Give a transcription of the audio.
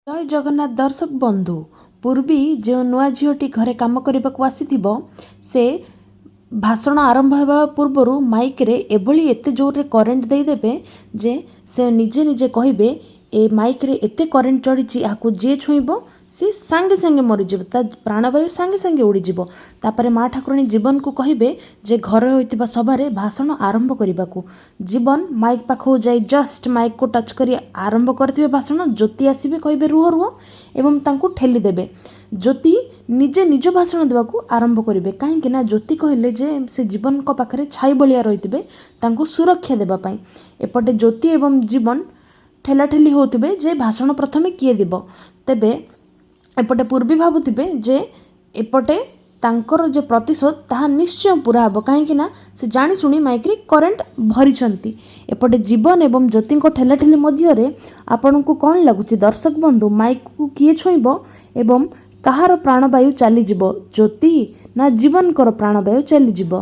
ଜୟ ଜଗନ୍ନାଥ ଦର୍ଶକ ବନ୍ଧୁ, ପୂର୍ବୀ ଯେଉଁ ନୂଆ ଝିଅଟି ଘରେ କାମ କରିବାକୁ ଆସିଥିବ, ସେ ଭାଷଣ ଆରମ୍ଭ ହେବା ପୂର୍ବରୁ ମାଇକ୍ରେ ଏଭଳି ଏତେ ଜୋରରେ କରେଣ୍ଟ ଦେଇଦେବେ ଯେ ସେ ନିଜେ ନିଜେ କହିବେ, ଏ ମାଇକ୍ରେ ଏତେ କରେଣ୍ଟ ଚଢ଼ିଛି, ଏହାକୁ ଯିଏ ଛୁଇଁବ ସେ ସାଙ୍ଗେ ସାଙ୍ଗେ ମରିଯିବ, ତା ପ୍ରାଣବାୟୁ ସାଙ୍ଗେ ସାଙ୍ଗେ ଉଡ଼ିଯିବ। ତାପରେ ମା ଠାକୁରାଣୀ ଜୀବନକୁ କହିବେ ଯେ ଘରେ ହୋଇଥିବା ସଭାରେ ଭାଷଣ ଆରମ୍ଭ କରିବାକୁ। ଜୀବନ ମାଇକ୍ ପାଖକୁ ଯାଇ ଜଷ୍ଟ ମାଇକ୍କୁ ଟଚ୍ କରି ଆରମ୍ଭ କରିଥିବେ ଭାଷଣ, ଜ୍ୟୋତି ଆସିବେ, କହିବେ ରୁହ ରୁହ ଏବଂ ତାଙ୍କୁ ଠେଲିଦେବେ। ଜ୍ୟୋତି ନିଜେ ନିଜ ଭାଷଣ ଦେବାକୁ ଆରମ୍ଭ କରିବେ, କାହିଁକି ନା ଜ୍ୟୋତି କହିଲେ ଯେ ସେ ଜୀବନଙ୍କ ପାଖରେ ଛାଇ ଭଳିଆ ରହିଥିବେ ତାଙ୍କୁ ସୁରକ୍ଷା ଦେବା ପାଇଁ। ଏପଟେ ଜ୍ୟୋତି ଏବଂ ଜୀବନ ଠେଲାଠେଲି ହେଉଥିବେ ଯେ ଭାଷଣ ପ୍ରଥମେ କିଏ ଦେବ। ତେବେ ଏପଟେ ପୂର୍ବୀ ଭାବୁଥିବେ ଯେ ଏପଟେ ତାଙ୍କର ଯେ ପ୍ରତିଶୋଧ ତାହା ନିଶ୍ଚୟ ପୁରା ହେବ, କାହିଁକି ନା ସେ ଜାଣିଶୁଣି ମାଇକ୍ରେ କରେଣ୍ଟ ଭରିଛନ୍ତି। ଏପଟେ ଜୀବନ ଏବଂ ଜ୍ୟୋତିଙ୍କ ଠେଲାଠେଲି ମଧ୍ୟରେ ଆପଣଙ୍କୁ କ'ଣ ଲାଗୁଛି ଦର୍ଶକ ବନ୍ଧୁ, ମାଇକ୍କୁ କିଏ ଛୁଇଁବ ଏବଂ କାହାର ପ୍ରାଣବାୟୁ ଚାଲିଯିବ, ଜ୍ୟୋତି ନା ଜୀବନଙ୍କର ପ୍ରାଣବାୟୁ ଚାଲିଯିବ?